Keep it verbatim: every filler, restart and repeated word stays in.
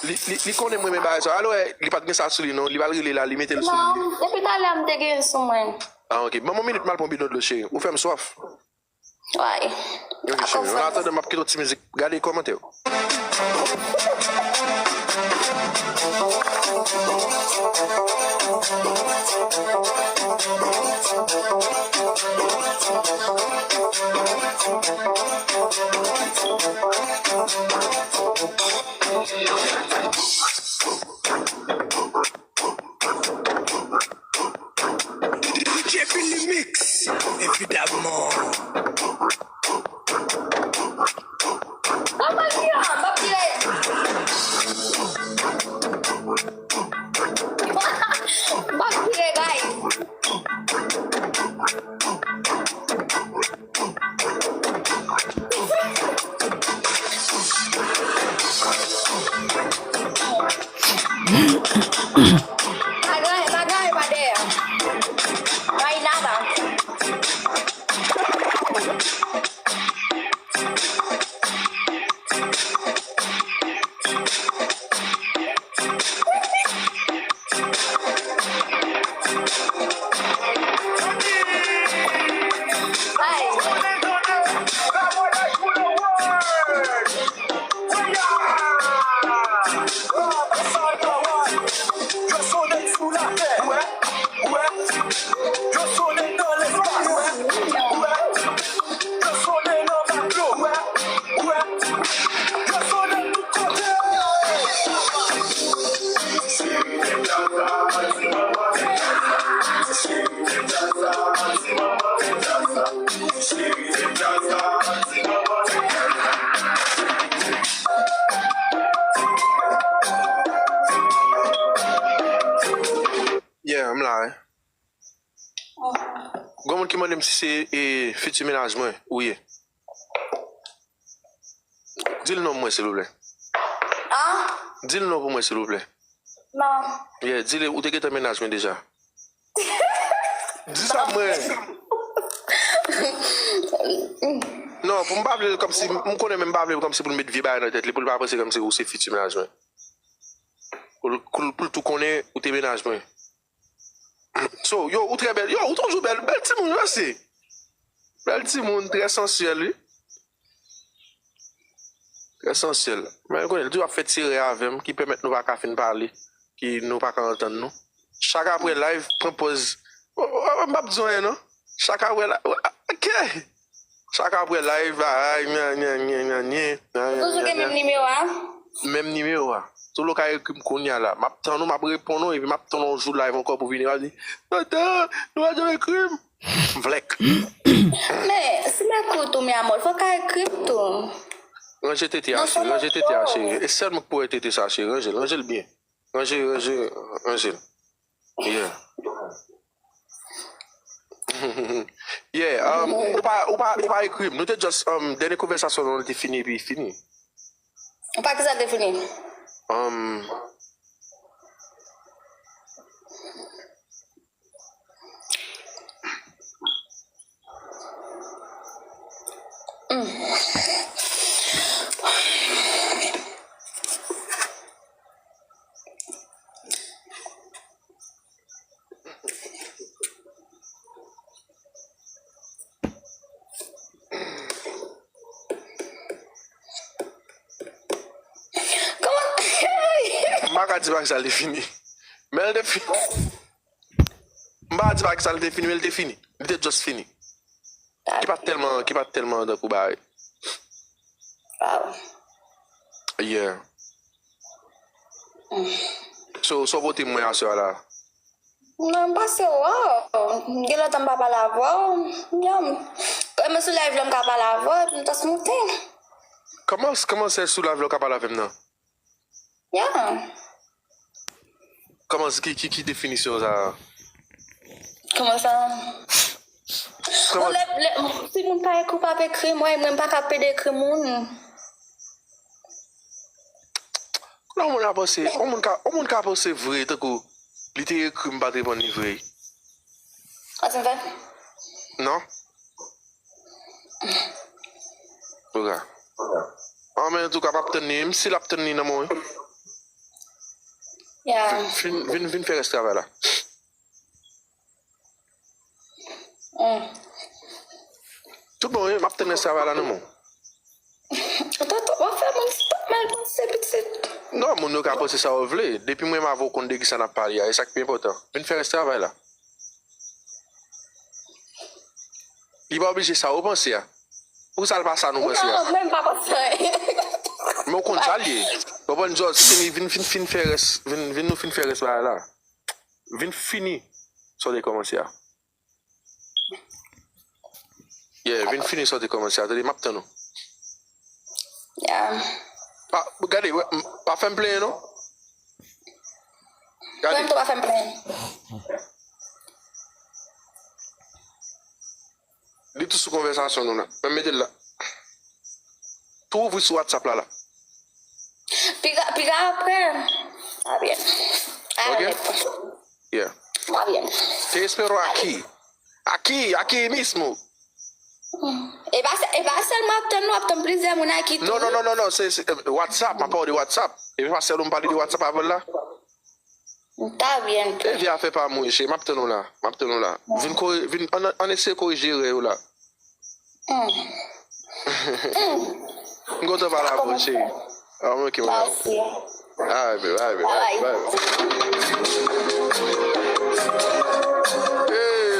Li, li, li konnen m renmen bagay sa. Alò, eh, li pa t gen sa sou li, non. Li pa t rele la, li mete l sou li. Non, depi talè a m te gen l sou mwen. Ah, ok. Ban m yon minit, m al pran bidon dlo, cheri. Ou fè m swaf. Way. Ok, cheri. An atandan, m ap kite yon ti mizik. Gade kòmantè yo. D J Billy Mix, évidemment. Kòman li an? M ap tire. M ap tire, guys. Bagay, bagay pa dèyè. Bay nada. Yeah, m la, wi. Gon moun ki mande m si se, e, fiti mennaj mwen ou ye. Di l non pou mwen, silvouplè. Ah? Di l non pou mwen, silvouplè. Non. Yeah, di li ou te gentan mennaj mwen deja. Di sa pou mwen. Non, pou m pa vle l kòmsi, m konnen men m pa vle l kòmsi pou l met vye bagay nan tèt li, pou l pa panse kòmsi ou se fiti mennaj mwen. Pou l, pou l, pou l tou konnen ou te mennaj mwen. So, yo, ou trè bèl. Yo, ou toujou bèl. Bèl timoun, yo, se. Bèl timoun, trè sansyèl, wi. Trè sansyèl. Men, ou konnen, li toujou ap fè ti erè avè m, ki pèmèt nou pa ka fin pale, ki nou pa ka antann nou. Chak apre live, pran pòz. O, o, o, m p ap di w anyen, non. Chak apre live, ok. Chak apre live, bagay, nyan, nyan, nyan, nyan, nyan, nyan, nyan, nyan, nyan. Ou toujou gen menm nimewo a? Menm nimewo a. Tou lè w ka ekri m kounye a la. M ap tann ou, m ap reponn ou, epi m ap tann yon jou live ankò pou vini, w ap di, "Tonton, nou pa janm ekri m." M vlèk. Men, si m ekri w tou, mi amor, fò w ka ekri m tou. Ranje tete a, cheri, ranje tete a, cheri. E sèl mwen k pou wè tete sa, cheri. Ranje l, ranje l byen. Ranje, ranje, ranje l. Yeah. Yeah, um, ou pa, ou pa, ou pa ekri m. Nou te just, um, dènye konvèsasyon nou te fini, epi fini. Ou pa kisa te fini? Um, M pa ka di pa kisa l te fini. Men l te fini. M pa ka di pa kisa l te fini, men l te fini. Li te just fini. Ki pa t tèlman, ki pa t tèlman tankou bagay. Wow. Yeah. So, sa w pote mwen aswè a la? Non, m pase w. Gen lontan m pa pale avè w. Yam. Kòm sou live la m ka pale avè w, epi m tas moute. Kòman, kòman se sou live la w ka pale avè m nan? Yeah. Kòman, ki, ki, ki definisyon sa? Kòman sa? Kòman? Bon, lè, lè, si moun pa ekri, pa ekri, mwen, mwen pa ka pede ekri moun. Kounye a, yon moun ka panse, yon moun ka, yon moun ka panse vre, tankou li te ekri m, m pa t reponn li vre. Sa ti fè? Non. Antouka. An, men antouka, m ap tann li, menm si l ap tann li nan mwen. Yeah. Vin, vin, vin fè rès travay la. Mm. Tout bon, wi, m ap tann rès travay la nan men w. Tonton, w ap fè moun si pa mal panse, pitit. Non, moun yo ka panse sa yo vle. Depi mwen m avè w konn de kisa n ap pale a, e sa k pi enpòtan. Vin fè rès travay la. Li pa oblije sa ou panse a. Pou sa l pa sa nou panse a. Non, men m pa panse. Men w konn sa l ye. Konprann, Jòj, fini, vin, fin, fin fè rès, vin, vin nou fin fè rès bagay la. Vin fini sa w te kòmanse a. Yeah, vin fini sa w te kòmanse a. Tande, m ap tann ou. Yeah. Pa, gade, wè, m, pa fè m plenyen, non. Gade. Mwen tou pa fè m plenyen. Li tou sou konvèsasyon nou la. Men mete l la. Tou ouvri sou WhatsApp la la. Piga, piga apre. Está bien. Ok. Yeah. Está bien. Te espero aquí. Aquí, aquí mismo. E pa, e pa sèlman ap tann nou, ap tann plizyè moun aki tou. Non, non, non, non, non, se, se, eh, WhatsApp, m ap pale de WhatsApp. E pa sèl ou m pale de WhatsApp avè l la. Está bien. E vye afè pa mwen, cheri, m ap tann ou la, m ap tann ou la. Vin kore-, vin, ann, ann eseye korije erè yo la. Mm. Mm. M kontan pale avè w, cheri. Ah, ok, mwen. Merci. All right, baby, all right, baby, all right, baby. Hey.